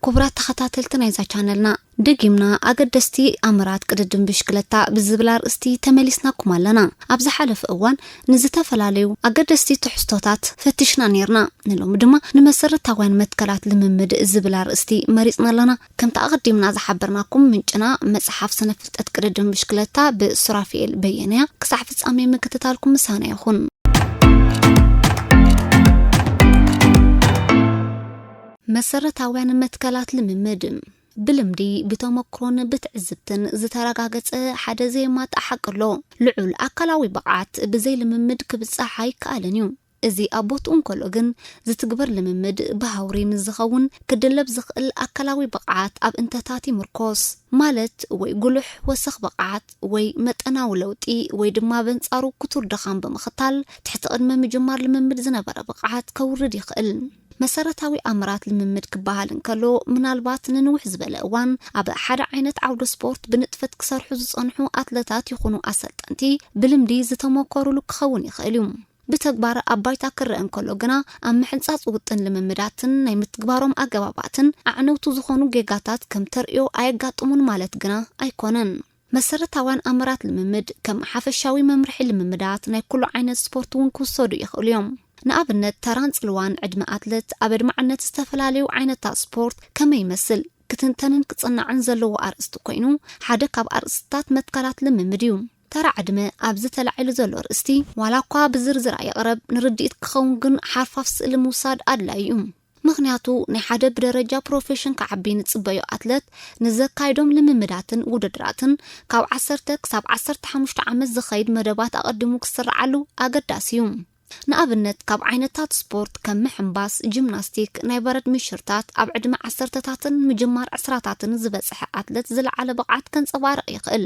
ክቡራት ተኸታተልቲ ናይዛ ቻነልና፣ ደጊምና ኣገደስቲ ኣምራት ቅድድም ብሽክለታ ብዝብል ኣርእስቲ ተመሊስናኩም ኣለና። ኣብ ዝሓለፈ እዋን ንዝተፈላለዩ ኣገደስቲ ትሕዝቶታት ፈቲሽና ነይርና። ንሎሚ ድማ ንመሰረታውያን መትከላት ልምምድ ዝብል ኣርእስቲ መሪጽና ኣለና። ከምቲ ኣቐዲምና ዝሓበርናኩም፣ ምንጭና መጽሓፍ ስነ ፍልጠት ቅድድም ብሽክለታ ብሱራፊኤል በየነያ። ክሳዕ ፍጻሜ ምክትታልኩም ምሳና ይኹን። መሰረታውያን መትከላት ልምምድ። ብልምዲ፣ ብተመክሮን ብትዕዝብትን ዝተረጋገጸ ሓደ ዘየማትእ ሓቂ ኣሎ። ልዑል ኣካላዊ ብቕዓት ብዘይ ልምምድ ክብጻሕ ኣይከኣልን እዩ። እዚ ኣብ ቦትኡ እንከሎ ግን፣ ዝትግበር ልምምድ ብሃውሪ ምስ ዝኸውን፣ ክድለብ ዝኽእል ኣካላዊ ብቕዓት ኣብ እንተታት ይምርኮስ። ማለት፣ ወይ ጉሉሕ ወሰኽ ብቕዓት፣ ወይ መጠናዊ ለውጢ፣ ወይ ድማ በንጻሩ ክቱር ድኻም ብምኽታል፣ ትሕቲ ቅድመ ምጅማር ልምምድ ዝነበረ ብቕዓት ከውርድ ይኽእል። መሰረታዊ ኣምራት ልምምድ ክበሃል እንከሎ፣ ምናልባት ንንውሕ ዝበለ እዋን ኣብ ሓደ ዓይነት ዓውደ ስፖርት ብንጥፈት ክሰርሑ ዝጸንሑ ኣትለታት ይኹኑ ኣሰልጠንቲ፣ ብልምዲ ዝተመኮሩሉ ክኸውን ይኽእል እዩ። ብተግባር ኣብ ባይታ ክረአ እንከሎ ግና፣ ኣብ ምሕንጻጽ ውጥን ልምምዳትን ናይ ምትግባሮም ኣገባባትን ኣዕነውቲ ዝኾኑ ጌጋታት ከም ተርእዮ ኣየጋጥሙን ማለት ግና ኣይኮነን። መሰረታውያን ኣምራት ልምምድ ከም ሓፈሻዊ መምርሒ ልምምዳት ናይ ኩሉ ዓይነት ስፖርት እውን ክውሰዱ ይኽእሉ እዮም። ንኣብነት፣ ተራን ጽልዋን ዕድመ ኣትለት ኣብ ኣድማዕነት ዝተፈላለዩ ዓይነታት ስፖርት ከመይ ይመስል ክትንተንን ክጽናዕን ዘለዎ ኣርእስቲ ኮይኑ፣ ሓደ ካብ ኣርእስትታት መትከላት ልምምድ እዩ። ተራ ዕድመ ኣብዚ ተላዒሉ ዘሎ ኣርእስቲ፣ ዋላ እኳ ብዝርዝር ኣይቕረብ፣ ንርድኢት ክኸውን ግን ሓርፋፍ ስእሊ ምውሳድ ኣድላዪ እዩ። ምኽንያቱ፣ ናይ ሓደ ብደረጃ ፕሮፌሽን ክዓቢ ንጽበዮ ኣትለት ንዘካይዶም ልምምዳትን ውድድራትን ካብ ዓሰርተ ክሳብ ዓሰርተ ሓሙሽተ ዓመት ዝኸይድ መደባት ኣቐዲሙ ክስርዓሉ ኣገዳሲ እዩ። ንኣብነት፣ ካብ ዓይነታት ስፖርት ከም ምሕንባስ፣ ጂምናስቲክ፣ ናይ በረድ ምሽርታት ኣብ ዕድመ ዓሰርተታትን ምጅማር ዕስራታትን ዝበጽሐ ኣትለት ዝለዓለ ብቕዓት ከንጸባርቕ ይኽእል።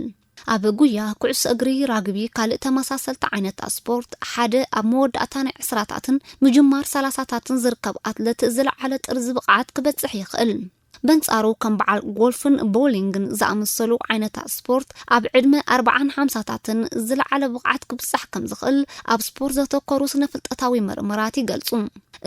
ኣብ ጉያ፣ ኩዕሶ እግሪ፣ ራግቢ፣ ካልእ ተመሳሰልቲ ዓይነታት ስፖርት ሓደ ኣብ መወዳእታ ናይ ዕስራታትን ምጅማር ሰላሳታትን ዝርከብ ኣትለት ዝለዓለ ጥርዚ ብቕዓት ክበጽሕ ይኽእል። በንጻሩ፣ ከም በዓል ጎልፍን ቦሊንግን ዝኣመሰሉ ዓይነታት ስፖርት ኣብ ዕድመ ኣርባዓን ሓምሳታትን ዝለዓለ ብቕዓት ክብጻሕ ከም ዝኽእል ኣብ ስፖርት ዘተኮሩ ስነ ፍልጠታዊ ምርምራት ይገልጹ።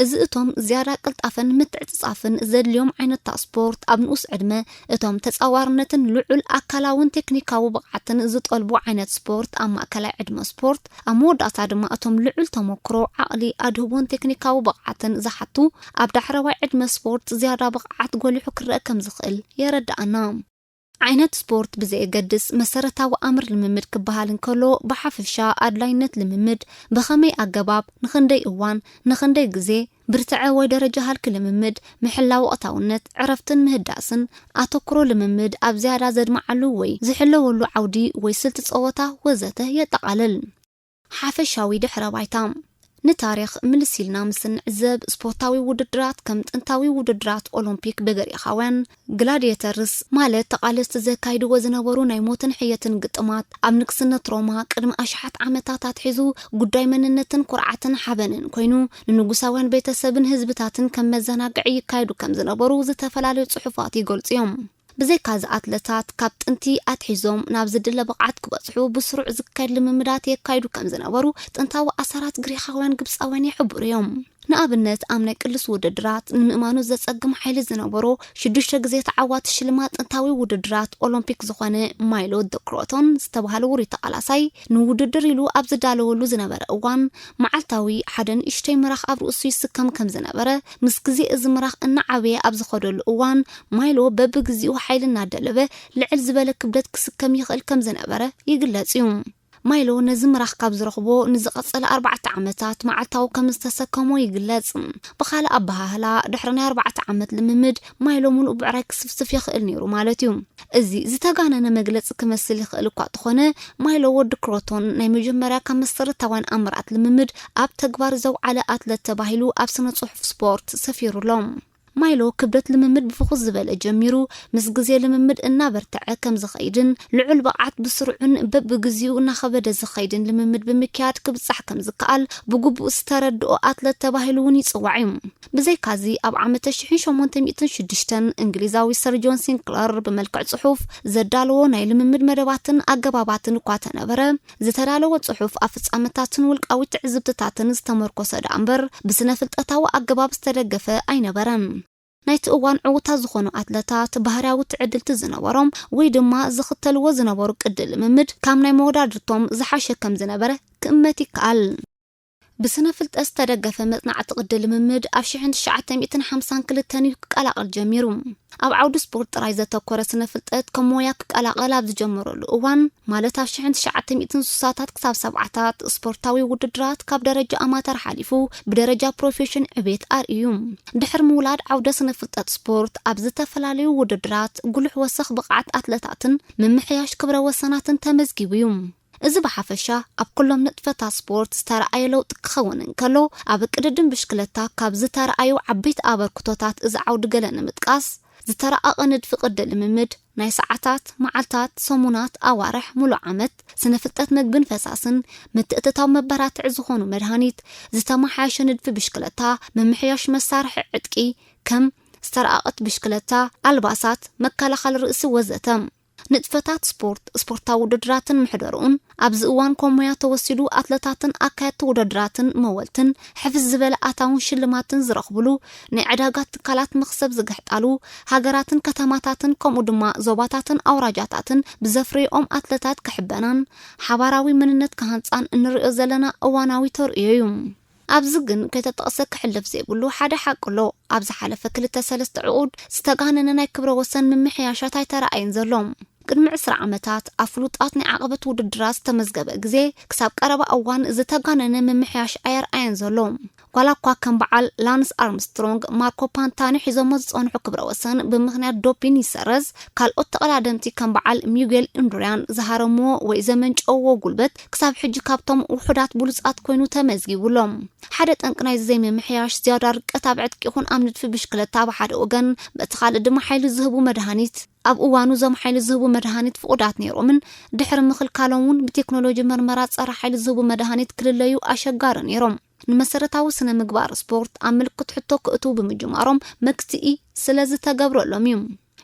እዚ እቶም ዝያዳ ቅልጣፈን ምትዕጽጻፍን ዘድልዮም ዓይነታት ስፖርት ኣብ ንኡስ ዕድመ፣ እቶም ተጻዋርነትን ልዑል ኣካላውን ቴክኒካዊ ብቕዓትን ዝጠልቡ ዓይነት ስፖርት ኣብ ማእከላይ ዕድመ ስፖርት፣ ኣብ መወዳእታ ድማ እቶም ልዑል ተመክሮ፣ ዓቕሊ፣ ኣድህቦን ቴክኒካዊ ብቕዓትን ዝሓቱ ኣብ ዳሕረዋይ ዕድመ ስፖርት ዝያዳ ብቕዓት ጎሊሑ ክረአ ከም ዝኽእል የረድኣና። ዓይነት ስፖርት ብዘየገድስ፣ መሰረታዊ ኣምር ልምምድ ክበሃል እንከሎ፣ ብሓፈሻ ኣድላይነት ልምምድ፣ ብኸመይ ኣገባብ፣ ንኽንደይ እዋን፣ ንኽንደይ ግዜ፣ ብርትዐ ወይ ደረጃ ሃልኪ ልምምድ፣ ምሕላው ወቕታውነት፣ ዕረፍትን ምህዳስን፣ ኣተኩሮ ልምምድ ኣብ ዝያዳ ዘድምዓሉ ወይ ዝሕለወሉ ዓውዲ ወይ ስልቲ ጸወታ ወዘተ የጠቓልል። ሓፈሻዊ ድሕረ ባይታ። ንታሪኽ ምልስ ኢልና ምስ እንዕዘብ፣ ስፖርታዊ ውድድራት ከም ጥንታዊ ውድድራት ኦሎምፒክ ብግሪኻውያን ግላዲየተርስ፣ ማለት ተቓለስቲ ዘካይድዎ ዝነበሩ ናይ ሞትን ሕየትን ግጥማት፣ ኣብ ንግስነት ሮማ ቅድሚ ኣሽሓት ዓመታት ኣትሒዙ ጉዳይ መንነትን ኩርዓትን ሓበንን ኮይኑ፣ ንንጉሳውያን ቤተሰብን ህዝብታትን ከም መዘናግዒ ይካየዱ ከም ዝነበሩ ዝተፈላለዩ ጽሑፋት ይገልጹ እዮም። ብዘይካዚ፣ ኣትለታት ካብ ጥንቲ ኣትሒዞም ናብ ዝድለ ብቕዓት ክበጽሑ ብስሩዕ ዝካየድ ልምምዳት የካይዱ ከም ዝነበሩ ጥንታዊ ኣሰራት ግሪኻውያን ግብጻውያን ይሕብሩ እዮም። ንኣብነት፣ ኣብ ናይ ቅልስ ውድድራት ንምእማኑ ዘጸግም ሓይሊ ዝነበሮ ሽዱሽተ ግዜ ተዓዋቲ ሽልማት ጥንታዊ ውድድራት ኦሎምፒክ ዝኾነ ማይሎ ደ ክሮቶን ዝተባህለ ውሩይ ተቓላሳይ፣ ንውድድር ኢሉ ኣብ ዝዳለወሉ ዝነበረ እዋን፣ መዓልታዊ ሓደ ንእሽተይ ምራኽ ኣብ ርእሱ ይስከም ከም ዝነበረ፣ ምስ ግዜ እዚ ምራኽ እናዓበየ ኣብ ዝኸደሉ እዋን፣ ማይሎ በብግዚኡ ሓይሊ እናደለበ ልዕል ዝበለ ክብደት ክስከም ይኽእል ከም ዝነበረ ይግለጽ እዩ። ማይሎ ነዚ ምራኽ ካብ ዝረኽቦ ንዝቐጸለ ኣርባዕተ ዓመታት መዓልታዊ ከም ዝተሰከሞ ይግለጽ። ብኻልእ ኣበሃህላ፣ ድሕሪ ናይ ኣርባዕተ ዓመት ልምምድ፣ ማይሎ ምሉእ ብዕራይ ክስፍስፍ ይኽእል ነይሩ ማለት እዩ። እዚ ዝተጋነነ መግለጺ ክመስል ይኽእል እኳ እንተኾነ፣ ማይሎ ወዲ ክሮቶን ናይ መጀመርያ ካብ መሰረታውያን ኣምራት ልምምድ ኣብ ተግባር ዘውዓለ ኣትለት ተባሂሉ ኣብ ስነ ጽሑፍ ስፖርት ሰፊሩ ኣሎ። ማይሎ ክብደት ልምምድ ብፍኹስ ዝበለ ጀሚሩ፣ ምስ ግዜ ልምምድ እናበርትዐ ከም ዝኸይድን ልዑል ብቕዓት ብስሩዕን በብግዚኡ እናኸበደ ዝኸይድን ልምምድ ብምክያድ ክብጻሕ ከም ዝከኣል ብግቡእ ዝተረድኦ ኣትለት ተባሂሉ እውን ይጽዋዕ እዩ። ብዘይካዚ፣ ኣብ ዓመተ ሽሕን ሸሞንተ ሚእትን ሽዱሽተን እንግሊዛዊ ሰር ጆን ሲንክለር ብመልክዕ ጽሑፍ ዘዳለዎ ናይ ልምምድ መደባትን ኣገባባትን እኳ ተነበረ፣ ዝተዳለወ ጽሑፍ ኣብ ፍጻመታትን ውልቃዊ ትዕዝብትታትን ዝተመርኮሰ ደኣ እምበር፣ ብስነ ፍልጠታዊ ኣገባብ ዝተደገፈ ኣይነበረን። ናይቲ እዋን ዕውታት ዝኾኑ ኣትለታት ባህርያዊ ትዕድልቲ ዝነበሮም ወይ ድማ ዝኽተልዎ ዝነበሩ ቅዲ ልምምድ ካብ ናይ መወዳድርቶም ዝሓሸ ከም ዝነበረ ክእመት ይከኣል። ብስነ ፍልጠት ዝተደገፈ መጽናዕቲ ቅዲ ልምምድ ኣብ ሽሕን ትሽዓተ ሚእትን ሓምሳን ክልተን እዩ ክቀላቐል ጀሚሩ። ኣብ ዓውዲ ስፖርት ጥራይ ዘተኮረ ስነ ፍልጠት ከም ሞያ ክቀላቐል ኣብ ዝጀመረሉ እዋን፣ ማለት ኣብ ሽሕን ትሽዓተ ሚእትን ስሳታት ክሳብ ሰብዓታት፣ ስፖርታዊ ውድድራት ካብ ደረጃ ኣማተር ሓሊፉ ብደረጃ ፕሮፌሽን ዕቤት ኣርእዩ። ድሕሪ ምውላድ ዓውደ ስነ ፍልጠት ስፖርት ኣብ ዝተፈላለዩ ውድድራት ጉሉሕ ወሰኽ ብቕዓት ኣትለታትን ምምሕያሽ ክብረ ወሰናትን ተመዝጊቡ እዩ። እዚ ብሓፈሻ ኣብ ኩሎም ንጥፈታት ስፖርት ዝተረኣየ ለውጢ ክኸውን እንከሎ፣ ኣብ ቅድድም ብሽክለታ ካብ ዝተረኣዩ ዓበይቲ ኣበርክቶታት እዚ ዓውዲ ገለ ንምጥቃስ፣ ዝተረቐቐ ንድፊ ቅዲ ልምምድ፣ ናይ ሰዓታት፣ መዓልታት፣ ሰሙናት፣ ኣዋርሕ፣ ሙሉእ ዓመት፣ ስነ ፍልጠት መግብን ፈሳስን፣ ምትእትታው መበራትዒ ዝኾኑ መድሃኒት፣ ዝተመሓየሸ ንድፊ ብሽክለታ፣ ምምሕያሽ መሳርሒ ዕጥቂ፣ ከም ዝተረቐቐት ብሽክለታ፣ ኣልባሳት፣ መከላኸሊ ርእሲ ወዘተ። ንጥፈታት ስፖርት፣ ስፖርታዊ ውድድራትን ምሕደርኡን ኣብዚ እዋን ከም ሞያ ተወሲዱ ኣትለታትን ኣካየድቲ ውድድራትን መወልትን ሕፍስ ዝበለ ኣታውን ሽልማትን ዝረኽብሉ፣ ናይ ዕዳጋ ትካላት መኽሰብ ዝግሕጣሉ፣ ሃገራትን ከተማታትን ከምኡ ድማ ዞባታትን ኣውራጃታትን ብዘፍርዮኦም ኣትለታት ክሕበናን ሓባራዊ መንነት ክሃንጻን እንርእዮ ዘለና እዋናዊ ተርእዮ እዩ። ኣብዚ ግን ከይተጠቕሰ ክሕለፍ ዘይብሉ ሓደ ሓቂ ኣሎ። ኣብ ዝሓለፈ ክልተ ሰለስተ ዕቑድ ዝተጋነነ ናይ ክብረ ወሰን ምምሕያሻት ኣይተረኣየን ዘሎ። ቅድሚ ዕስራ ዓመታት ኣብ ፍሉጣት ናይ ዓቐበት ውድድራት ዝተመዝገበ ግዜ ክሳብ ቀረባ እዋን ዝተጋነነ ምምሕያሽ ኣየርኣየን ዘሎ። ጓላ እኳ ከም በዓል ላንስ ኣርምስትሮንግ፣ ማርኮ ፓንታኒ ሒዞሞ ዝጸንሑ ክብረ ወሰን ብምኽንያት ዶፒን ይሰረዝ፣ ካልኦት ተቐዳደምቲ ከም በዓል ሚጌል ኢንዱሪያን ዝሃረምዎ ወይ ዘመንጨውዎ ጉልበት ክሳብ ሕጂ ካብቶም ውሑዳት ብሉጻት ኮይኑ ተመዝጊቡ ኣሎ። ሓደ ጠንቂ ናይዚ ዘይምምሕያሽ ዝያዳ ርቀት ኣብ ዕጥቂ ይኹን ኣብ ንድፊ ብሽክለታ ኣብ ሓደ ወገን፣ በቲ ካልእ ድማ ሓይሊ ዝህቡ መድሃኒት። ኣብ እዋኑ እዞም ሓይሊ ዝህቡ መድሃኒት ፍቑዳት ነይሮምን ድሕሪ ምኽልካሎም እውን ብቴክኖሎጂ መርመራ ጸረ ሓይሊ ዝህቡ መድሃኒት ክልለዩ ኣሸጋሪ ነይሮም። ንመሰረታዊ ስነ ምግባር ስፖርት ኣብ ምልክት ሕቶ ክእትዉ ብምጅማሮም መክትኢ ስለ ዝተገብረሎም እዩ።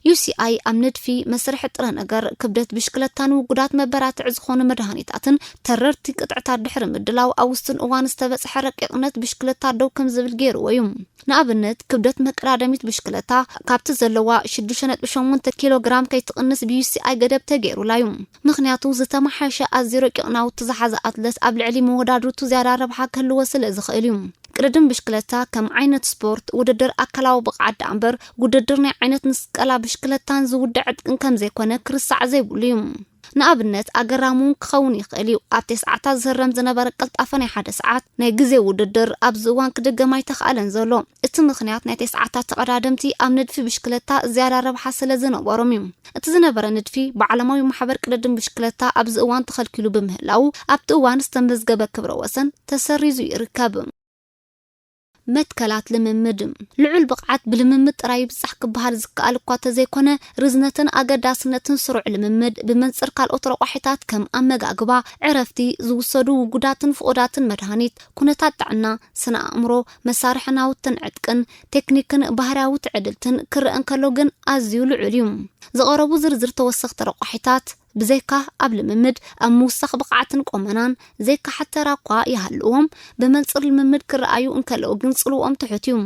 ዩ ሲ ኣይ ኣብ ንድፊ መስርሒ ጥረ ነገር ክብደት ብሽክለታን ውጉዳት መበራትዒ ዝኾኑ መድሃኒታትን ተረርቲ ቅጥዕታት ድሕሪ ምድላው ኣብ ውሱን እዋን ዝተበጽሐ ረቂቕነት ብሽክለታ ደው ከም ዝብል ገይርዎ እዩ። ንኣብነት ክብደት መቀዳደሚት ብሽክለታ ካብቲ ዘለዋ ሽዱሽተ ነጥቢ ሸሞንተ ኪሎ ግራም ከይትቕንስ ብ ዩ ሲ ኣይ ገደብ ተገይሩላ እዩ። ምኽንያቱ ዝተመሓየሸ ኣዝዩ ረቂቕ ናውቲ ዝሓዘ ኣትለት ኣብ ልዕሊ መወዳድርቱ ዝያዳ ረብሓ ክህልዎ ስለ ዝኽእል እዩ። ቅድድም ብሽክለታ ከም ዓይነት ስፖርት ውድድር ኣካላዊ ብቕዓት ደኣ እምበር ውድድር ናይ ዓይነት ምስቀላ ብሽክለታን ዝውዳእ ዕጥቅን ከም ዘይኮነ ክርሳዕ ዘይብሉ እዩ። ንኣብነት ኣገራሚ እውን ክኸውን ይኽእል እዩ። ኣብ ተስዓታት ዝህረም ዝነበረ ቅልጣፈ ናይ ሓደ ሰዓት ናይ ግዜ ውድድር ኣብዚ እዋን ክድገም ኣይተኻእለን ዘሎ። እቲ ምኽንያት ናይ ተስዓታት ተቐዳደምቲ ኣብ ንድፊ ብሽክለታ ዝያዳ ረብሓ ስለ ዝነበሮም እዩ። እቲ ዝነበረ ንድፊ ብዓለማዊ ማሕበር ቅድድም ብሽክለታ ኣብዚ እዋን ተኸልኪሉ ብምህላዉ ኣብቲ እዋን ዝተመዝገበ ክብረ ወሰን ተሰሪዙ ይርከብ። መትከላት ልምምድ። ልዑል ብቕዓት ብልምምድ ጥራይ ይብጻሕ ክበሃል ዝከኣል እኳ ተዘይኮነ፣ ርዝነትን ኣገዳስነትን ስሩዕ ልምምድ ብመንጽር ካልኦት ረቋሒታት ከም ኣመጋግባ፣ ዕረፍቲ፣ ዝውሰዱ ውጉዳትን ፍቑዳትን መድሃኒት፣ ኩነታት ጥዕና፣ ስነ ኣእምሮ፣ መሳርሒ ናውትን ዕጥቅን፣ ቴክኒክን ባህርያዊ ትዕድልትን ክረአ እንከሎ ግን ኣዝዩ ልዑል እዩ። ዝቐረቡ ዝርዝር ተወሰኽቲ ረቋሒታት ብዘይካ ኣብ ልምምድ ኣብ ምውሳኽ ብቕዓትን ቆመናን ዘይከሓድ ተራ እኳ ይሃልዎም፣ ብመንጽር ልምምድ ክረኣዩ እንከለዉ ግን ጽልውኦም ትሑት እዩ።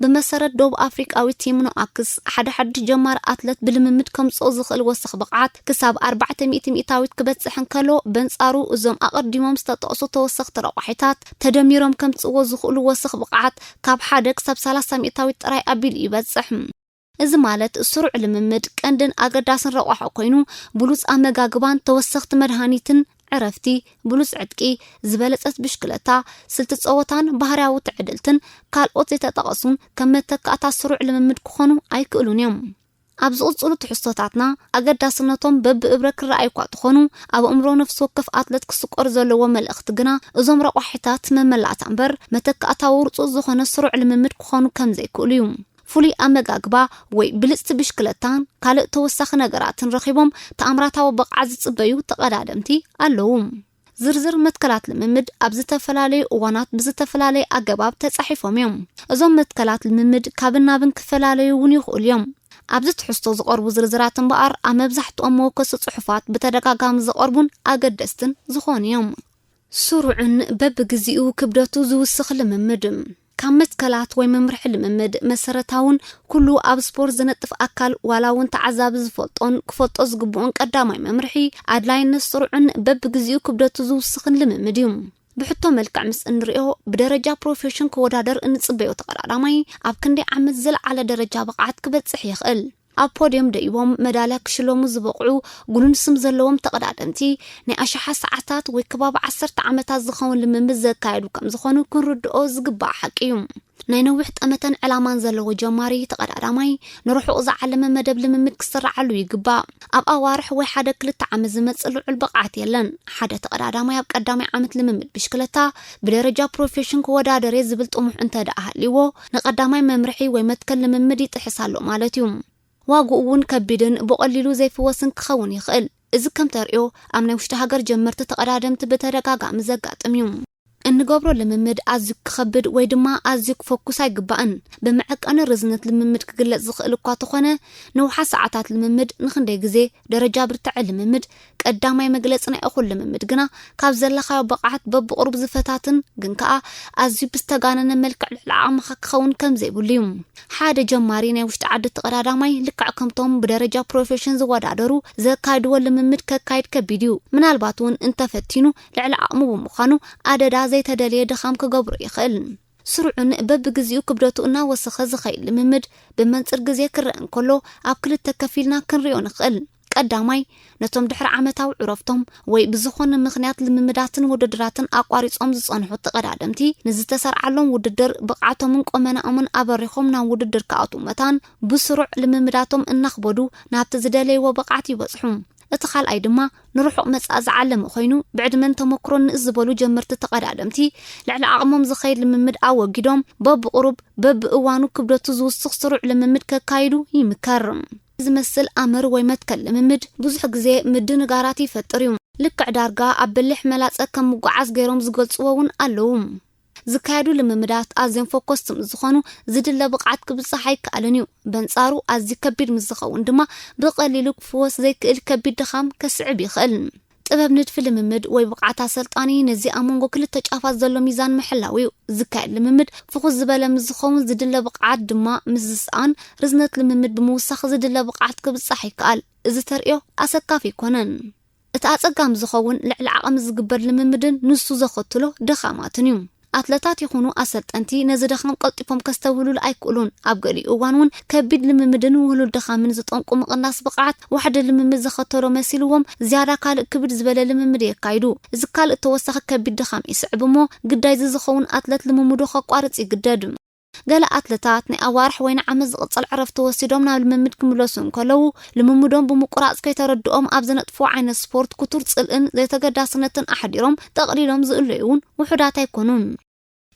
ብመሰረት ደቡብ ኣፍሪቃዊ ቲም ኖኣክስ፣ ሓደ ሓድሽ ጀማሪ ኣትለት ብልምምድ ከምጽኦ ዝኽእል ወሰኽ ብቕዓት ክሳብ ኣርባዕተ ሚእቲ ሚእታዊት ክበጽሕ እንከሎ፣ በንጻሩ እዞም ኣቐዲሞም ዝተጠቕሱ ተወሰኽቲ ረቋሒታት ተደሚሮም ከምጽእዎ ዝኽእሉ ወሰኽ ብቕዓት ካብ ሓደ ክሳብ ሰላሳ ሚእታዊት ጥራይ ኣቢሉ ይበጽሕ። እዚ ማለት ስሩዕ ልምምድ ቀንድን ኣገዳስን ረቋሒ ኮይኑ፣ ብሉጽ ኣመጋግባን ተወሰኽቲ መድሃኒትን፣ ዕረፍቲ፣ ብሉጽ ዕጥቂ፣ ዝበለጸት ብሽክለታ፣ ስልቲ ጸወታን ባህርያዊ ትዕድልትን ካልኦት ዘይተጠቐሱን ከም መተካእታ ስሩዕ ልምምድ ክኾኑ ኣይክእሉን እዮም። ኣብ ዝቕጽሉ ትሕዝቶታትና ኣገዳስነቶም በብእብረ ክረኣዩ እኳ እንተኾኑ፣ ኣብ ኣእምሮ ነፍሲ ወከፍ ኣትለት ክስቆር ዘለዎ መልእኽቲ ግና እዞም ረቋሒታት መመላእታ እምበር መተካእታ ውርጹጽ ዝኾነ ስሩዕ ልምምድ ክኾኑ ከም ዘይክእሉ እዩ። ፍሉይ ኣመጋግባ ወይ ብልጽቲ ብሽክለታን ካልእ ተወሳኺ ነገራትን ረኺቦም ተኣምራታዊ ብቕዓት ዝጽበዩ ተቐዳደምቲ ኣለዉ። ዝርዝር መትከላት ልምምድ ኣብ ዝተፈላለዩ እዋናት ብዝተፈላለየ ኣገባብ ተጻሒፎም እዮም። እዞም መትከላት ልምምድ ካብን ናብን ክፈላለዩ እውን ይኽእሉ እዮም። ኣብዚ ትሕዝቶ ዝቐርቡ ዝርዝራት እምበኣር ኣብ መብዛሕትኦም መወከሲ ጽሑፋት ብተደጋጋሚ ዝቐርቡን ኣገደስትን ዝኾኑ እዮም። ስሩዕን በብግዜኡ ክብደቱ ዝውስኽ ልምምድ። ካብ መትከላት ወይ መምርሒ ልምምድ መሰረታውን ኩሉ ኣብ ስፖርት ዝነጥፍ ኣካል ዋላ እውን ተዓዛቢ ዝፈልጦን ክፈልጦ ዝግብኦን ቀዳማይ መምርሒ ኣድላይነት ስሩዕን በብግዚኡ ክብደቱ ዝውስኽን ልምምድ እዩ። ብሕቶ መልክዕ ምስ እንሪኦ ብደረጃ ፕሮፌሽን ክወዳደር እንጽበዮ ተቐዳዳማይ ኣብ ክንደይ ዓመት ዝለዓለ ደረጃ ብቕዓት ክበጽሕ ይኽእል? ኣብ ፖድዮም ደይቦም መዳልያ ክሽለሙ ዝበቕዑ ግሉን ስም ዘለዎም ተቐዳደምቲ ናይ ኣሽሓት ሰዓታት ወይ ከባቢ ዓሰርተ ዓመታት ዝኸውን ልምምድ ዘካየዱ ከም ዝኾኑ ክንርድኦ ዝግባእ ሓቂ እዩ። ናይ ነዊሕ ጠመተን ዕላማን ዘለዎ ጀማሪ ተቐዳዳማይ ንርሑቕ ዝዓለመ መደብ ልምምድ ክስራዓሉ ይግባእ። ኣብ ኣዋርሕ ወይ ሓደ ክልተ ዓመት ዝመጽእ ልዑል ብቕዓት የለን። ሓደ ተቐዳዳማይ ኣብ ቀዳማይ ዓመት ልምምድ ብሽክለታ ብደረጃ ፕሮፌሽን ክወዳደር እየ ዝብል ጥሙሕ እንተ ደኣ ሃልይዎ ንቐዳማይ መምርሒ ወይ መትከል ልምምድ ይጥሕስ ኣሎ ማለት እዩ። ዋግኡ እውን ከቢድን ብቐሊሉ ዘይፍወስን ክኸውን ይኽእል። እዚ ከም ተርእዮ ኣብ ናይ ውሽጢ ሃገር ጀመርቲ ተቐዳደምቲ ብተደጋጋሚ ዘጋጥም እዩ። እንገብሮ ልምምድ ኣዝዩ ክኸብድ ወይ ድማ ኣዝዩ ክፈኩስ ኣይግባእን። ብመዐቀኒ ርዝነት ልምምድ ክግለጽ ዝኽእል እኳ ተኾነ ነውሓት ሰዓታት ልምምድ ንኽንደይ ግዜ ደረጃ ብርትዐ ልምምድ ቀዳማይ መግለጺ ናይ እኹል ልምምድ ግና ካብ ዘለኻዮ ብቕዓት በብቕሩብ ዝፈታትን ግን ከኣ ኣዝዩ ብዝተጋነነ መልክዕ ልዕሊ ዓቕምኻ ክኸውን ከም ዘይብሉ እዩ። ሓደ ጀማሪ ናይ ውሽጢ ዓዲ ተቐዳዳማይ ልክዕ ከምቶም ብደረጃ ፕሮፌሽን ዝወዳደሩ ዘካይድዎ ልምምድ ከካይድ ከቢድ እዩ። ምናልባት እውን እንተፈቲኑ ልዕሊ ዓቕሙ ብምዃኑ ኣደዳ ዘይተደልየ ድኻም ክገብሮ ይኽእል። ስሩዕን በብግዚኡ ክብደቱ እናወሰኸ ዝኸይድ ልምምድ ብመንጽር ግዜ ክረአ እንከሎ ኣብ ክልተ ከፊልና ክንሪኦ ንኽእል። ቀዳማይ ነቶም ድሕሪ ዓመታዊ ዕረፍቶም ወይ ብዝኾነ ምኽንያት ልምምዳትን ውድድራትን ኣቋሪጾም ዝጸንሑ ተቐዳደምቲ ንዝተሰርዓሎም ውድድር ብቕዓቶምን ቆመናኦምን ኣበሪኾም ናብ ውድድር ክኣትዉ መታን ብስሩዕ ልምምዳቶም እናኽበዱ ናብቲ ዝደለይዎ ብቕዓት ይበጽሑ። እቲ ካልኣይ ድማ ንርሑቕ መጻኢ ዝዓለመ ኮይኑ ብዕድመን ተመክሮን ንእስ ዝበሉ ጀመርቲ ተቐዳደምቲ ልዕሊ ዓቕሞም ዝኸይድ ልምምድ ኣወጊዶም በብቕሩብ በብእዋኑ ክብደቱ ዝውስኽ ስሩዕ ልምምድ ከካይዱ ይምከር። ዝመስል ኣምር ወይ መትከል ልምምድ ብዙሕ ግዜ ምድንጋራት ይፈጥር እዩ። ልክዕ ዳርጋ ኣብ በሊሕ መላጸ ከም ምጉዓዝ ገይሮም ዝገልጽዎ እውን ኣለዉ። ዝካየዱ ልምምዳት ኣዝዮም ፈኮስቲ ምስ ዝኾኑ ዝድለ ብቕዓት ክብጻሕ ኣይከኣልን እዩ። በንጻሩ ኣዝዩ ከቢድ ምስ ዝኸውን ድማ ብቐሊሉ ክፍወስ ዘይክእል ከቢድ ድኻም ከስዕብ ይኽእል። ጥበብ ንድፊ ልምምድ ወይ ብቕዓት ኣሰልጣኒ ነዚ ኣብ መንጎ ክልተ ጫፋት ዘሎ ሚዛን ምሕላው እዩ። ዝካየድ ልምምድ ፍኹስ ዝበለ ምስ ዝኸውን ዝድለ ብቕዓት ድማ ምስ ዝስኣን ርዝነት ልምምድ ብምውሳኽ ዝድለ ብቕዓት ክብጻሕ ይከኣል። እዚ ተርእዮ ኣሰካፊ ኣይኮነን። እቲ ኣጸጋሚ ዝኸውን ልዕሊ ዓቕሚ ዝግበር ልምምድን ንሱ ዘኸትሎ ድኻማትን እዩ። ኣትለታት ይኹኑ ኣሰልጠንቲ ነዚ ድኻም ቀልጢፎም ከስተብህሉሉ ኣይክእሉን። ኣብ ገሊኡ እዋን እውን ከቢድ ልምምድን ውህሉል ድኻምን ዝጠንቁ ምቕናስ ብቕዓት ዋሕዲ ልምምድ ዘኸተሎ መሲልዎም ዝያዳ ካልእ ክብድ ዝበለ ልምምድ የካይዱ። እዚ ካልእ ተወሳኺ ከቢድ ድኻም ይስዕብ እሞ ግዳይ እዚ ዝኸውን ኣትለት ልምምዱ ከቋርጽ ይግደድ። ገለ ኣትለታት ናይ ኣዋርሕ ወይ ንዓመት ዝቕጽል ዕረፍቲ ወሲዶም ናብ ልምምድ ክምለሱ እንከለዉ ልምምዶም ብምቁራጽ ከይተረድኦም ኣብ ዝነጥፍዎ ዓይነት ስፖርት ክቱር ጽልእን ዘይተገዳስነትን ኣሕዲሮም ጠቕሊሎም ዝእለዩ እውን ውሑዳት ኣይኮኑን።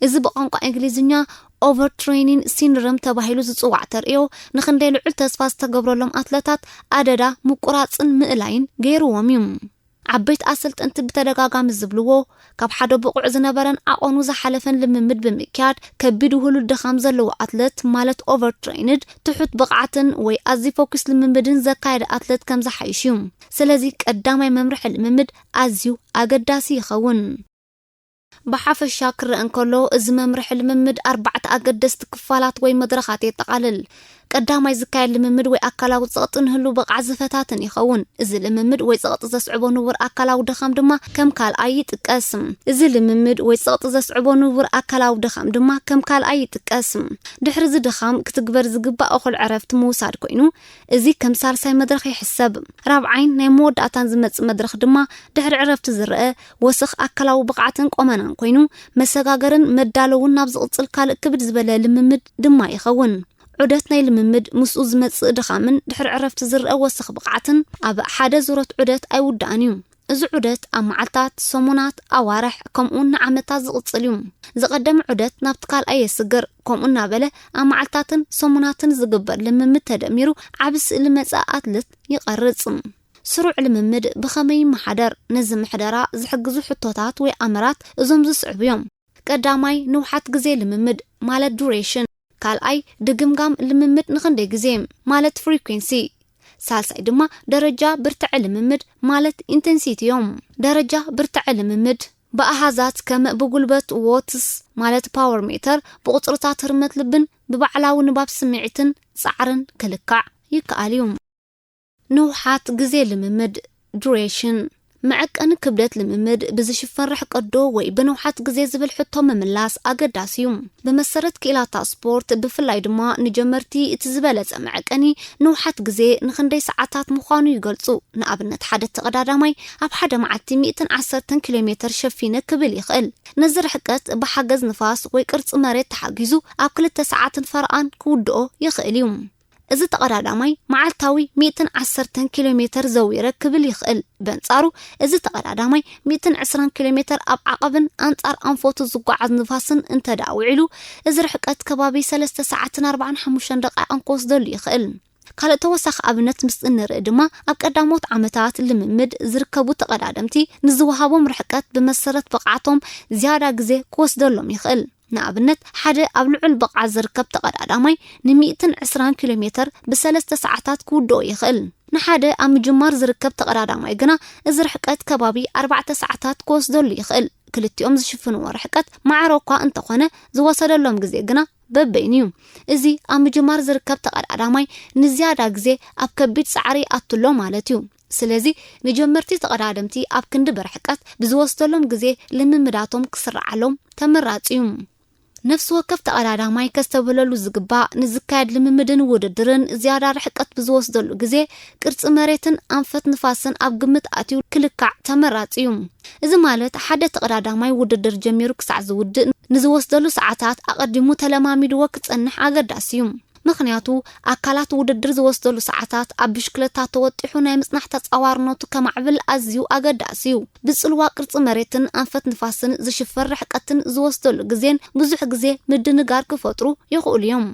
እዚ ብቋንቋ እንግሊዝኛ ኦቨርትሬኒንግ ሲንድረም ተባሂሉ ዝጽዋዕ ተርእዮ ንኽንደይ ልዑል ተስፋ ዝተገብረሎም ኣትለታት ኣደዳ ምቁራጽን ምእላይን ገይርዎም እዩ። ዓበይቲ ኣሰልጠንቲ ብተደጋጋሚ ዝብልዎ ካብ ሓደ ብቑዕ ዝነበረን ዓቐኑ ዝሓለፈን ልምምድ ብምክያድ ከቢድ ውህሉል ድኻም ዘለዎ ኣትለት ማለት ኦቨርትሬይንድ ትሑት ብቕዓትን ወይ ኣዝዩ ፈኩስ ልምምድን ዘካየደ ኣትለት ከም ዝሓይሽ እዩ። ስለዚ ቀዳማይ መምርሒ ልምምድ ኣዝዩ ኣገዳሲ ይኸውን። ብሓፈሻ ክረአ እንከሎ እዚ መምርሒ ልምምድ ኣርባዕተ ኣገደስቲ ክፋላት ወይ መድረኻት የጠቓልል። ቀዳማይ ዝካየድ ልምምድ ወይ ኣካላዊ ጸቕጢ ንህሉ ብቕዓት ዝፈታትን ይኸውን። እዚ ልምምድ ወይ ጸቕጢ ዘስዕቦ ንቡር ኣካላዊ ድኻም ድማ ከም ካልኣይ ይጥቀስ። እዚ ልምምድ ወይ ጸቕጢ ዘስዕቦ ንቡር ኣካላዊ ድኻም ድማ ከም ካልኣይ ይጥቀስ። ድሕሪ እዚ ድኻም ክትግበር ዝግባእ እኹል ዕረፍቲ ምውሳድ ኮይኑ እዚ ከም ሳልሳይ መድረኽ ይሕሰብ። ራብዓይን ናይ መወዳእታን ዝመጽእ መድረኽ ድማ ድሕሪ ዕረፍቲ ዝረአ ወሰኽ ኣካላዊ ብቕዓትን ቆመናን ኮይኑ መሰጋገርን መዳለውን ናብ ዝቕጽል ካልእ ክብድ ዝበለ ልምምድ ድማ ይኸውን። ዑደት ናይ ልምምድ ምስኡ ዝመጽእ ድኻምን ድሕሪ ዕረፍቲ ዝረአ ወሰኽ ብቕዓትን ኣብ ሓደ ዙረት ዑደት ኣይውዳእን እዩ። እዚ ዑደት ኣብ መዓልታት፣ ሰሙናት፣ ኣዋርሕ ከምኡውን ንዓመታት ዝቕጽል እዩ። ዝቐደመ ዑደት ናብቲ ካልኣይ የስግር። ከምኡ እናበለ ኣብ መዓልታትን ሰሙናትን ዝግበር ልምምድ ተደሚሩ ዓቢ ስእሊ መጻኢ ኣትለት ይቐርጽ። ስሩዕ ልምምድ ብኸመይ ይመሓደር? ነዚ ምሕደራ ዝሕግዙ ሕቶታት ወይ ኣምራት እዞም ዝስዕቡ እዮም። ቀዳማይ ንውሓት ግዜ ልምምድ ማለት ዱሬሽን። ካልኣይ ድግምጋም ልምምድ ንኽንደይ ግዜ ማለት ፍሪኩንሲ። ሳልሳይ ድማ ደረጃ ብርትዐ ልምምድ ማለት ኢንተንሲቲ እዮም። ደረጃ ብርትዐ ልምምድ ብኣሃዛት ከም ብጉልበት ዎትስ ማለት ፓወር ሜተር፣ ብቁጽርታት ህርመት ልብን ብባዕላዊ ንባብ ስምዒትን ጻዕርን ክልካዕ ይከኣል እዩ። ንውሓት ግዜ ልምምድ፣ ዱሬሽን፣ መዐቀኒ ክብደት ልምምድ ብዝሽፈን ርሕቀት ዶ ወይ ብንውሓት ግዜ ዝብል ሕቶ ምምላስ ኣገዳሲ እዩ። ብመሰረት ክኢላታ ስፖርት፣ ብፍላይ ድማ ንጀመርቲ፣ እቲ ዝበለጸ መዐቀኒ ንውሓት ግዜ ንኽንደይ ሰዓታት ምዃኑ ይገልጹ። ንኣብነት፣ ሓደ ተቐዳዳማይ ኣብ ሓደ መዓልቲ ሚእትን ዓሰርተን ኪሎ ሜተር ሸፊነ ክብል ይኽእል። ነዚ ርሕቀት ብሓገዝ ንፋስ ወይ ቅርጺ መሬት ተሓጊዙ ኣብ ክልተ ሰዓትን ፈረቓን ክውድኦ ይኽእል እዩ። እዚ ተቐዳዳማይ መዓልታዊ ሚእትን ዓሰርተን ኪሎ ሜተር ዘዊረ ክብል ይኽእል። በንጻሩ፣ እዚ ተቐዳዳማይ ሚእትን ዕስራን ኪሎ ሜተር ኣብ ዓቐብን ኣንጻር ኣንፈቱ ዝጓዓዝ ንፋስን እንተ ደኣ ውዒሉ፣ እዚ ርሕቀት ከባቢ ሰለስተ ሰዓትን ኣርባዓን ሓሙሽተን ደቓይቕን ክወስደሉ ይኽእል። ካልእ ተወሳኺ ኣብነት ምስ እንርኢ ድማ፣ ኣብ ቀዳሞት ዓመታት ልምምድ ዝርከቡ ተቐዳደምቲ ንዝወሃቦም ርሕቀት ብመሰረት ብቕዓቶም ዝያዳ ግዜ ክወስደሎም ይኽእል። ንኣብነት፣ ሓደ ኣብ ልዑል ብቕዓት ዝርከብ ተቐዳዳማይ ንሚእትን ዕስራን ኪሎ ሜተር ብሰለስተ ሰዓታት ክውድኦ ይኽእል። ንሓደ ኣብ ምጅማር ዝርከብ ተቐዳዳማይ ግና፣ እዚ ርሕቀት ከባቢ ኣርባዕተ ሰዓታት ክወስደሉ ይኽእል። ክልቲኦም ዝሽፍንዎ ርሕቀት ማዕረ እኳ እንተኾነ፣ ዝወሰደሎም ግዜ ግና በበይኑ እዩ። እዚ ኣብ ምጅማር ዝርከብ ተቐዳዳማይ ንዝያዳ ግዜ ኣብ ከቢድ ጻዕሪ ይኣቱ ኣሎ ማለት እዩ። ስለዚ፣ ንጀመርቲ ተቐዳደምቲ ኣብ ክንዲ ብርሕቀት ብዝወስደሎም ግዜ ልምምዳቶም ክስርዓሎም ተመራጺ እዩ። ነፍሲ ወከፍ ተቐዳዳማይ ከስተብህለሉ ዝግባእ፣ ንዝካየድ ልምምድን ውድድርን ዝያዳ ርሕቀት ብዝወስደሉ ግዜ፣ ቅርጺ መሬትን ኣንፈት ንፋስን ኣብ ግምት ኣትዩ ክልካዕ ተመራጺ እዩ። እዚ ማለት፣ ሓደ ተቐዳዳማይ ውድድር ጀሚሩ ክሳዕ ዝውድእ ንዝወስደሉ ሰዓታት ኣቐዲሙ ተለማሚድዎ ክጸንሕ ኣገዳሲ እዩ። ምኽንያቱ፣ ኣካላት ውድድር ዝወስደሉ ሰዓታት ኣብ ብሽክለታ ተወጢሑ ናይ ምጽናሕ ተጻዋርነቱ ከማዕብል ኣዝዩ ኣገዳሲ እዩ። ብጽልዋ ቅርጺ መሬትን ኣንፈት ንፋስን ዝሽፈን ርሕቀትን ዝወስደሉ ግዜን ብዙሕ ግዜ ምድንጋር ክፈጥሩ ይኽእሉ እዮም።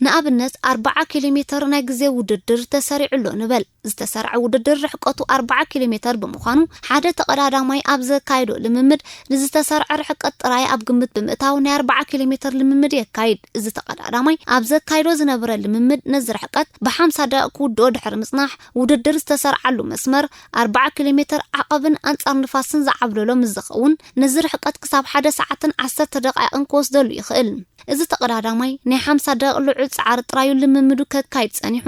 ንኣብነት፣ ኣርባዓ ኪሎ ሜተር ናይ ግዜ ውድድር ተሰሪዑ ኣሎ ንበል። ዝተሰርዐ ውድድር ርሕቀቱ ኣርባዓ ኪሎ ሜተር ብምዃኑ፣ ሓደ ተቐዳዳማይ ኣብ ዘካይዶ ልምምድ ንዝተሰርዐ ርሕቀት ጥራይ ኣብ ግምት ብምእታው ናይ ኣርባዓ ኪሎ ሜተር ልምምድ የካይድ። እዚ ተቐዳዳማይ ኣብ ዘካይዶ ዝነበረ ልምምድ ነዚ ርሕቀት ብሓምሳ ደቂቕ ክውድኦ ድሕሪ ምጽናሕ፣ ውድድር ዝተሰርዓሉ መስመር ኣርባዓ ኪሎ ሜተር ዓቐብን ኣንጻር ንፋስን ዝዓብለሎ ምስ ዝኸውን፣ ነዚ ርሕቀት ክሳብ ሓደ ሰዓትን ዓሰርተ ደቓይቕን ክወስደሉ ይኽእል። እዚ ተቐዳዳማይ ናይ ሓምሳ ደቂቕ ልዑል ጻዕሪ ጥራዩ ልምምዱ ከካይድ ጸኒሑ።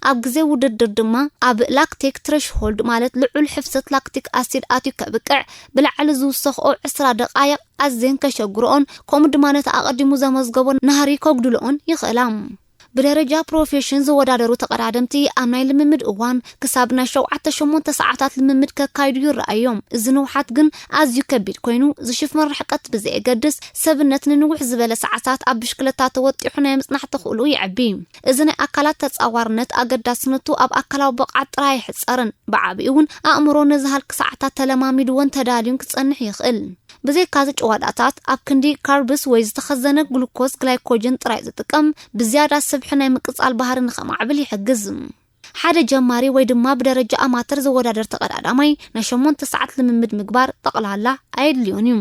ኣብ ግዜ ውድድር ድማ ኣብ ላክቲክ ትረሽሆልድ፣ ማለት ልዑል ሕፍሰት ላክቲክ ኣሲድ ኣትዩ ከብቅዕ ብላዕሊ ዝውሰኽኦ ዕስራ ደቓይቕ ኣዝየን ከሸግርኦን፣ ከምኡ ድማ ነቲ ኣቐዲሙ ዘመዝገቦ ናህሪ ከጉድልኦን ይኽእላ። ብደረጃ ፕሮፌሽን ዝወዳደሩ ተቐዳደምቲ ኣብ ናይ ልምምድ እዋን ክሳብ ናይ ሸውዓተ ሸሞንተ ሰዓታት ልምምድ ከካይዱ ይረኣዮም። እዚ ንውሓት ግን ኣዝዩ ከቢድ ኮይኑ፣ ዝሽፍን ርሕቀት ብዘየገድስ፣ ሰብነት ንንውሕ ዝበለ ሰዓታት ኣብ ብሽክለታ ተወጢሑ ናይ ምጽናሕ ተኽእሎ ይዕቢ። እዚ ናይ ኣካላት ተጻዋርነት ኣገዳስነቱ ኣብ ኣካላዊ ብቕዓት ጥራይ ኣይሕጸርን። ብዓቢኡ እውን ኣእምሮ ነዚ ሃልኪ ሰዓታት ተለማሚድዎን ተዳልዩን ክጸንሕ ይኽእል። ብዘይካዚ ጭዋዳታት ኣብ ክንዲ ካርብስ ወይ ዝተኸዘነ ግሉኮስ ግላይኮጅን ጥራይ ዝጥቀም፣ ብዝያዳ ስብሒ ናይ ምቅጻል ባህሪ ንኸማዕብል ይሕግዝ። ሓደ ጀማሪ ወይ ድማ ብደረጃ ኣማተር ዝወዳደር ተቐዳዳማይ ናይ ሸሞንተ ሰዓት ልምምድ ምግባር ጠቕላላ ኣየድልዮን እዩ።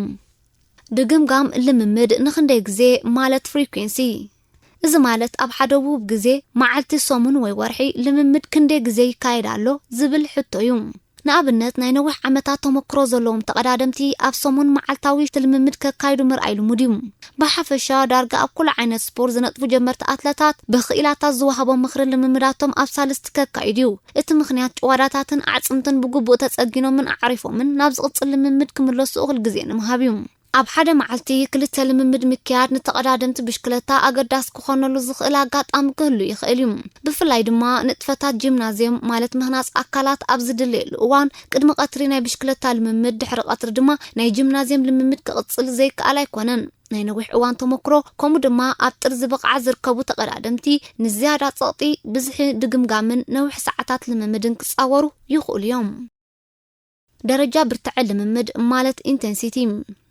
ድግምጋም ልምምድ ንኽንደይ ግዜ ማለት ፍሪኩንሲ። እዚ ማለት ኣብ ሓደ ውብ ግዜ፣ መዓልቲ፣ ሰሙን ወይ ወርሒ ልምምድ ክንደይ ግዜ ይካየድ ኣሎ ዝብል ሕቶ እዩ። ንኣብነት፣ ናይ ነዊሕ ዓመታት ተመክሮ ዘለዎም ተቐዳደምቲ ኣብ ሰሙን መዓልታዊ ልምምድ ከካይዱ ምርኣይ ልሙድ እዩ። ብሓፈሻ፣ ዳርጋ ኣብ ኩሉ ዓይነት ስፖርት ዝነጥፉ ጀመርቲ ኣትለታት፣ ብኽኢላታት ዝወሃቦም ምኽሪ ልምምዳቶም ኣብ ሳልስቲ ከካይዱ እዩ። እቲ ምኽንያት፣ ጭዋዳታትን ኣዕጽምትን ብግቡእ ተጸጊኖምን ኣዕሪፎምን ናብ ዝቕጽል ልምምድ ክምለሱ እኹል ግዜ ንምሃብ እዩ። ኣብ ሓደ መዓልቲ ክልተ ልምምድ ምክያድ ንተቐዳደምቲ ብሽክለታ ኣገዳሲ ክኾነሉ ዝኽእል ኣጋጣሚ ክህሉ ይኽእል እዩ። ብፍላይ ድማ ንጥፈታት ጂምናዝየም፣ ማለት ምህናጽ ኣካላት፣ ኣብ ዝድለየሉ እዋን፣ ቅድሚ ቀትሪ ናይ ብሽክለታ ልምምድ፣ ድሕሪ ቀትሪ ድማ ናይ ጂምናዝየም ልምምድ ክቕጽል ዘይከኣል ኣይኮነን። ናይ ነዊሕ እዋን ተመክሮ፣ ከምኡ ድማ ኣብ ጥርዚ ብቕዓት ዝርከቡ ተቐዳደምቲ፣ ንዝያዳ ጸቕጢ፣ ብዝሒ ድግምጋምን ነዊሕ ሰዓታት ልምምድን ክጻወሩ ይኽእሉ እዮም። ደረጃ ብርትዐ ልምምድ ማለት ኢንተንሲቲ።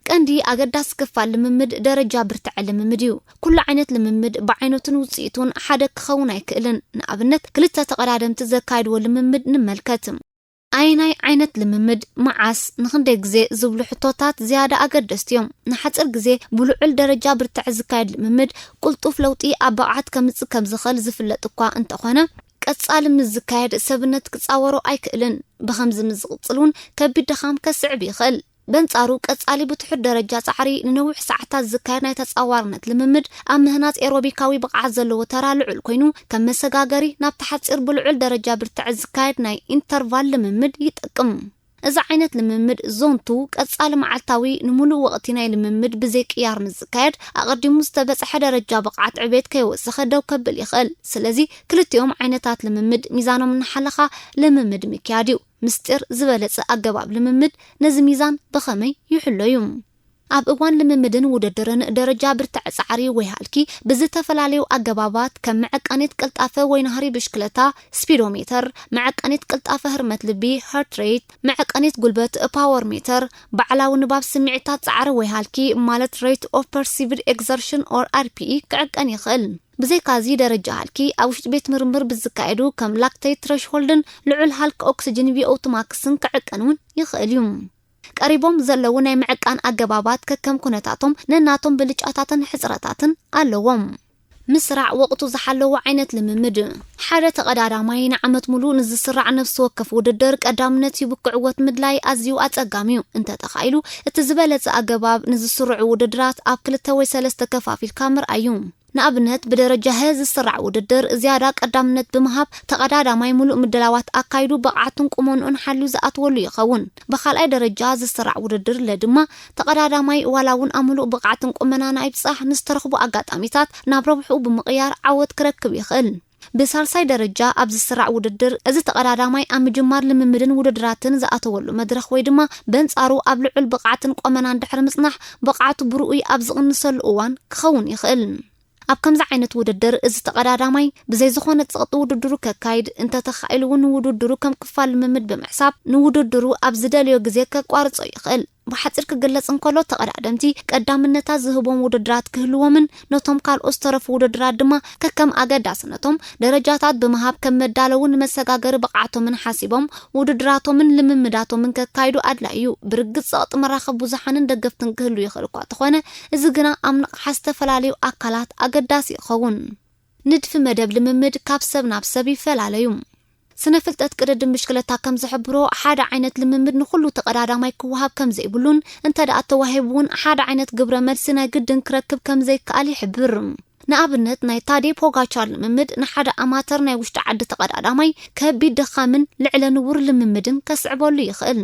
ቀንዲ ኣገዳሲ ክፋል ልምምድ ደረጃ ብርትዐ ልምምድ እዩ። ኩሉ ዓይነት ልምምድ ብዓይነቱን ውጽኢቱን ሓደ ክኸውን ኣይክእልን። ንኣብነት፣ ክልተ ተቐዳደምቲ ዘካይድዎ ልምምድ ንመልከት። ኣየናይ ዓይነት ልምምድ፣ መዓስ፣ ንኽንደይ ግዜ ዝብሉ ሕቶታት ዝያዳ ኣገደስቲ እዮም። ንሓጺር ግዜ ብልዑል ደረጃ ብርትዐ ዝካየድ ልምምድ፣ ቅልጡፍ ለውጢ ኣብ ብቕዓት ከምጽእ ከም ዝኽእል ዝፍለጥ እኳ እንተኾነ፣ ቀጻሊ ምስ ዝካየድ ሰብነት ክጻወሮ ኣይክእልን። ብኸምዚ ምስ ዝቕጽል እውን ከቢድ ድኻም ከስዕብ ይኽእል። በንጻሩ ቀጻሊ ብትሑት ደረጃ ጻዕሪ ንነዊሕ ሰዓታት ዝካየድ ናይ ተጻዋርነት ልምምድ ኣብ ምህናጽ ኤሮቢካዊ ብቕዓት ዘለዎ ተራ ልዑል ኮይኑ፣ ከም መሰጋገሪ ናብቲ ሓጺር ብልዑል ደረጃ ብርትዐት ዝካየድ ናይ ኢንተርቫል ልምምድ ይጠቅም። እዚ ዓይነት ልምምድ ዞንቱ ቀጻሊ መዓልታዊ ንምሉእ ወቕቲ ናይ ልምምድ ብዘይ ቅያር ምስ ዝካየድ ኣቐዲሙ ዝተበጽሐ ደረጃ ብቕዓት ዕቤት ከይወሰኸ ደው ከብል ይኽእል። ስለዚ ክልቲኦም ዓይነታት ልምምድ ሚዛኖም እናሓለኻ ልምምድ ምክያድ እዩ። ምስጢር ዝበለጸ ኣገባብ ልምምድ ነዚ ሚዛን ብኸመይ ይሕሎ እዩ? ኣብ እዋን ልምምድን ውድድርን ደረጃ ብርትዐ ጻዕሪ ወይ ሃልኪ ብዝተፈላለዩ ኣገባባት ከም መዐቀኒት ቅልጣፈ ወይ ናህሪ ብሽክለታ፣ ስፒዶሜተር፣ መዐቀኒት ቅልጣፈ ህርመት ልቢ፣ heart rate፣ መዐቀኒት ጉልበት፣ power meter፣ ባዕላዊ ንባብ ስምዒታት ጻዕሪ ወይ ሃልኪ ማለት rate of perceived exertion or R P E ክዕቀን ይኽእል። ብዘይካዚ ደረጃ ሃልኪ ኣብ ውሽጢ ቤት ምርምር ብዝካየዱ ከም ላክቴት ትረሽሆልድን ልዑል ሃልክ ኦክስጅን ቪኦቱ ማክስን ክዕቀን እውን ይኽእል እዩ። ቀሪቦም ዘለዉ ናይ ምዕቃን ኣገባባት ከከም ኩነታቶም ነናቶም ብልጫታትን ሕጽረታትን ኣለዎም። ምስራዕ ወቕቱ ዝሓለወ ዓይነት ልምምድ። ሓደ ተቐዳዳማይ ንዓመት ሙሉእ ንዝስራዕ ነፍሲ ወከፍ ውድድር ቀዳምነት ሂቡ ክዕወት ምድላይ ኣዝዩ ኣጸጋሚ እዩ። እንተተኻኢሉ እቲ ዝበለጸ ኣገባብ ንዝስርዑ ውድድራት ኣብ ክልተ ወይ ሰለስተ ከፋፊልካ ምርኣይ እዩ። ንኣብነት ብደረጃ ሀ ዝስራዕ ውድድር ዝያዳ ቀዳምነት ብምሃብ ተቐዳዳማይ ሙሉእ ምድላዋት ኣካይዱ ብቕዓቱን ቁመንኡን ሓልዩ ዝኣትወሉ ይኸውን። ብኻልኣይ ደረጃ ዝስራዕ ውድድር ለ ድማ ተቐዳዳማይ ዋላ እውን ኣብ ሙሉእ ብቕዓትን ቁመናን ኣይብጻሕ ንዝተረኽቡ ኣጋጣሚታት ናብ ረብሕኡ ብምቕያር ዓወት ክረክብ ይኽእል። ብሳልሳይ ደረጃ ኣብ ዝስራዕ ውድድር እዚ ተቐዳዳማይ ኣብ ምጅማር ልምምድን ውድድራትን ዝኣተወሉ መድረኽ ወይ ድማ በንጻሩ ኣብ ልዑል ብቕዓትን ቆመናን ድሕሪ ምጽናሕ ብቕዓቱ ብርኡይ ኣብ ዝቕንሰሉ እዋን ክኸውን ይኽእል። ኣብ ከምዚ ዓይነት ውድድር እዚ ተቐዳዳማይ ብዘይ ዝኾነ ጸቕጢ ውድድሩ ከካይድ እንተተኻኢሉ እውን ንውድድሩ ከም ክፋል ልምምድ ብምሕሳብ ንውድድሩ ኣብ ዝደለዮ ግዜ ከቋርጾ ይኽእል። ብሓጺር ክግለጽ እንከሎ ተቐዳደምቲ ቀዳምነታት ዝህቦም ውድድራት ክህልዎምን ነቶም ካልኦት ዝተረፉ ውድድራት ድማ ከከም ኣገዳስነቶም ደረጃታት ብምሃብ ከም መዳለዊ ንመሰጋገሪ ብቕዓቶምን ሓሲቦም ውድድራቶምን ልምምዳቶምን ከካይዱ ኣድላይ እዩ። ብርግጽ ጸቕጢ መራኸቢ ብዙሓንን ደገፍትን ክህሉ ይኽእል እኳ ተኾነ እዚ ግና ኣብ ንቕሓት ዝተፈላለዩ ኣካላት ኣገዳሲ ይኸውን። ንድፊ መደብ ልምምድ ካብ ሰብ ናብ ሰብ ይፈላለዩ። ስነ ፍልጠት ቅድድም ብሽክለታ ከም ዝሕብሮ ሓደ ዓይነት ልምምድ ንኹሉ ተቐዳዳማይ ክወሃብ ከም ዘይብሉን እንተ ደኣ ተዋሂቡ እውን ሓደ ዓይነት ግብረ መልሲ ናይ ግድን ክረክብ ከም ዘይከኣል ይሕብር። ንኣብነት ናይ ታዴ ፖጋቻር ልምምድ ንሓደ ኣማተር ናይ ውሽጢ ዓዲ ተቐዳዳማይ ከቢድ ድኻምን ልዕለ ንቡር ልምምድን ከስዕበሉ ይኽእል።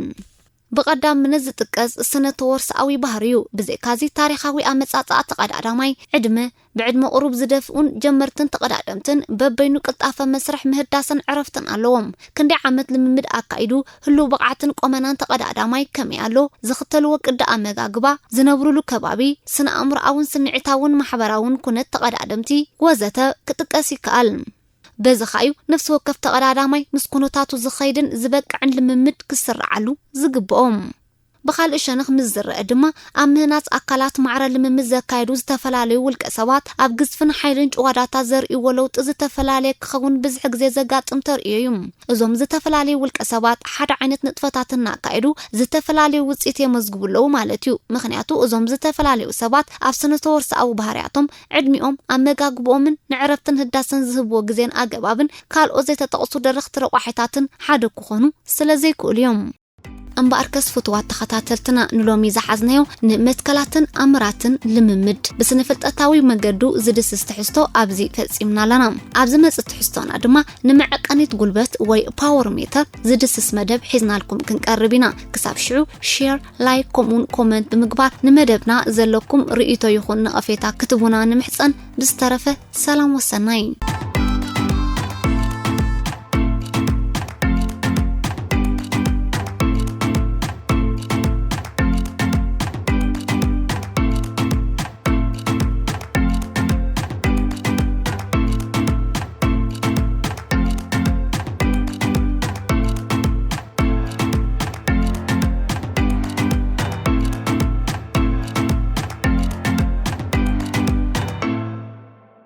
ብቐዳምነት ዝጥቀስ ስነ ተወርሳኣዊ ባህሪ እዩ። ብዘይካዚ ታሪኻዊ ኣመጻጽኣ ተቐዳዳማይ፣ ዕድመ፣ ብዕድመ ቁሩብ ዝደፍኡን ጀመርትን ተቐዳደምትን በበይኑ ቅልጣፈ መስርሕ ምህዳስን ዕረፍትን ኣለዎም። ክንደይ ዓመት ልምምድ ኣካይዱ፣ ህሉው ብቕዓትን ቆመናን ተቐዳዳማይ ከመይ ኣሎ፣ ዝኽተልዎ ቅዲ ኣመጋግባ፣ ዝነብሩሉ ከባቢ፣ ስነ ኣእምሮኣውን ስምዒታውን ማሕበራውን ኩነት ተቐዳደምቲ ወዘተ ክጥቀስ ይከኣል። በዚ ኸኣዩ ነፍሲ ወከፍ ተቐዳዳማይ ምስ ኩነታቱ ዝኸይድን ዝበቅዕን ልምምድ ክስርዓሉ ዝግብኦም። ብኻልእ ሸነኽ ምስ ዝረአ ድማ ኣብ ምህናጽ ኣካላት ማዕረ ልምምድ ዘካየዱ ዝተፈላለዩ ውልቀ ሰባት ኣብ ግዝፍን ሓይልን ጭዋዳታ ዘርእይዎ ለውጢ ዝተፈላለየ ክኸውን ብዝሒ ግዜ ዘጋጥም ተርእዮ እዩ። እዞም ዝተፈላለዩ ውልቀ ሰባት ሓደ ዓይነት ንጥፈታት እናካየዱ ዝተፈላለዩ ውጽኢት የመዝግቡ ኣለዉ ማለት እዩ። ምኽንያቱ እዞም ዝተፈላለዩ ሰባት ኣብ ስነ ተወርሳኣዊ ባህርያቶም፣ ዕድሚኦም፣ ኣመጋግብኦምን ንዕረፍትን ህዳሰን ዝህብዎ ግዜን ኣገባብን ካልኦት ዘይተጠቕሱ ደረኽቲ ረቋሒታትን ሓደ ክኾኑ ስለ ዘይክእሉ እዮም። እምበኣርከስ ፍቱዋት ተኸታተልትና ንሎሚ ዝሓዝናዮ ንመትከላትን ኣምራትን ልምምድ ብስነ ፍልጠታዊ መገዱ ዝድስስ ትሕዝቶ ኣብዚ ፈጺምና ኣለና። ኣብ ዝመጽእ ትሕዝቶና ድማ ንመዐቀኒት ጉልበት ወይ ፓወር ሜተር ዝድስስ መደብ ሒዝናልኩም ክንቀርብ ኢና። ክሳብ ሽዑ ሼር፣ ላይክ ከምኡውን ኮመንት ብምግባር ንመደብና ዘለኩም ርእይቶ ይኹን ነቐፌታ ክትቡና ንምሕጸን። ብዝተረፈ ሰላም ወሰናይ።